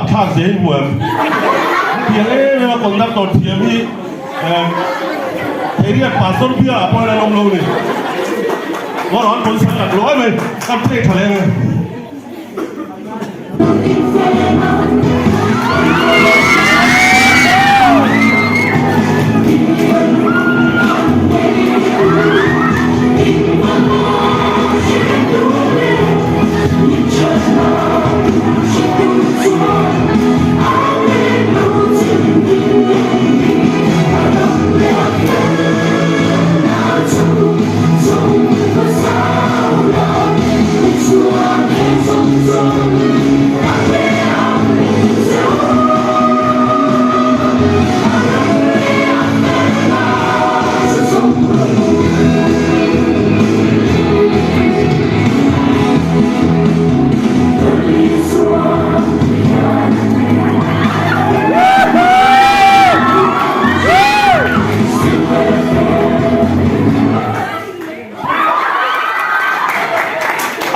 rapthlak zia in hmu em? Hetiang em em a conductor thiam hi Theiriat pastor bial ah pawh hian an awm lo ni. Ngaw rawh an pawisa an lak luai mai, kan play tha leh ang e.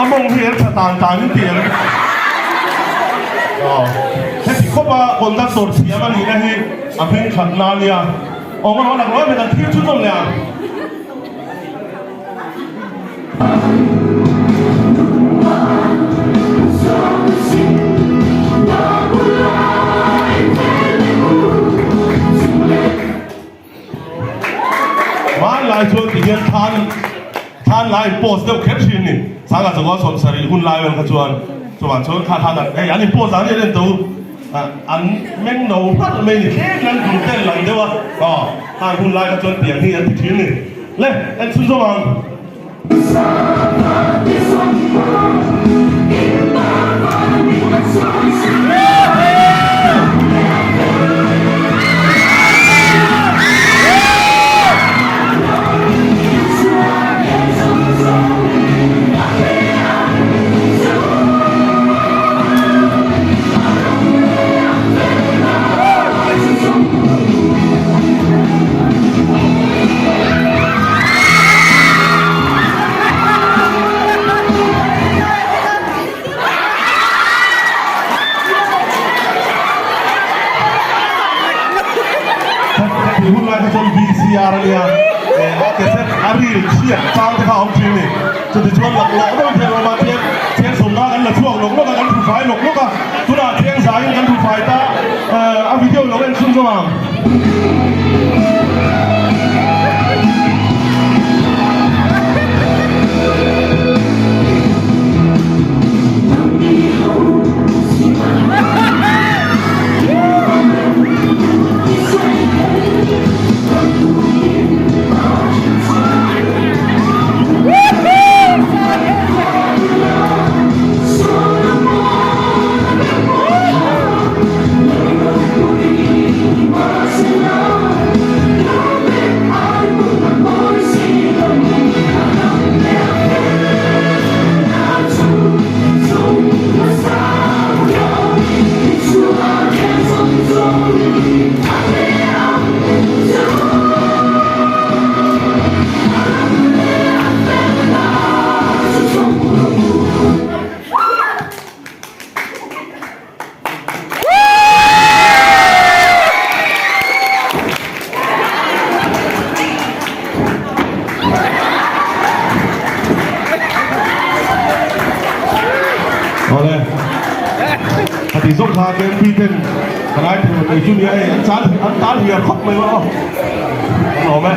A mawng hi an tha tan tan in ti em? Aw, heti khawp a conductor thiam a nihna hi a hming that na ania. Aw, ngaw rawh lak lawm thil chu chawm leh ang. Hmanlai chuan ti hian thlan thlan lai in post deuh kher thin ni. Sangha chakua 70 hun lai vel kha chuan chuvang chuan kha thlan hei an in post dan em em to an meng no hrat mai ni thleng an dul tel lang deuh a aw hang hun lai kha chuan tiang hi an ti thin ni. Le en chhun zawm ang. Heti hun lai kha chuan VCR a nia, a cassette a reel chhiat chang te kha a awm thin a ni. Chutichuan laklawh deuh hian awm a, chiang chiang sawmna kan la chhuak lawk lawk a, kan thu fai lawk lawk a, tunah chiang zaiin kan thu fai ta, a video lo en chhunzawm ang. Awle, a ti zawk kha KMP ten ka ngai thei mai chu nia hei an tan an tan hiar khawp mai maw an awm e.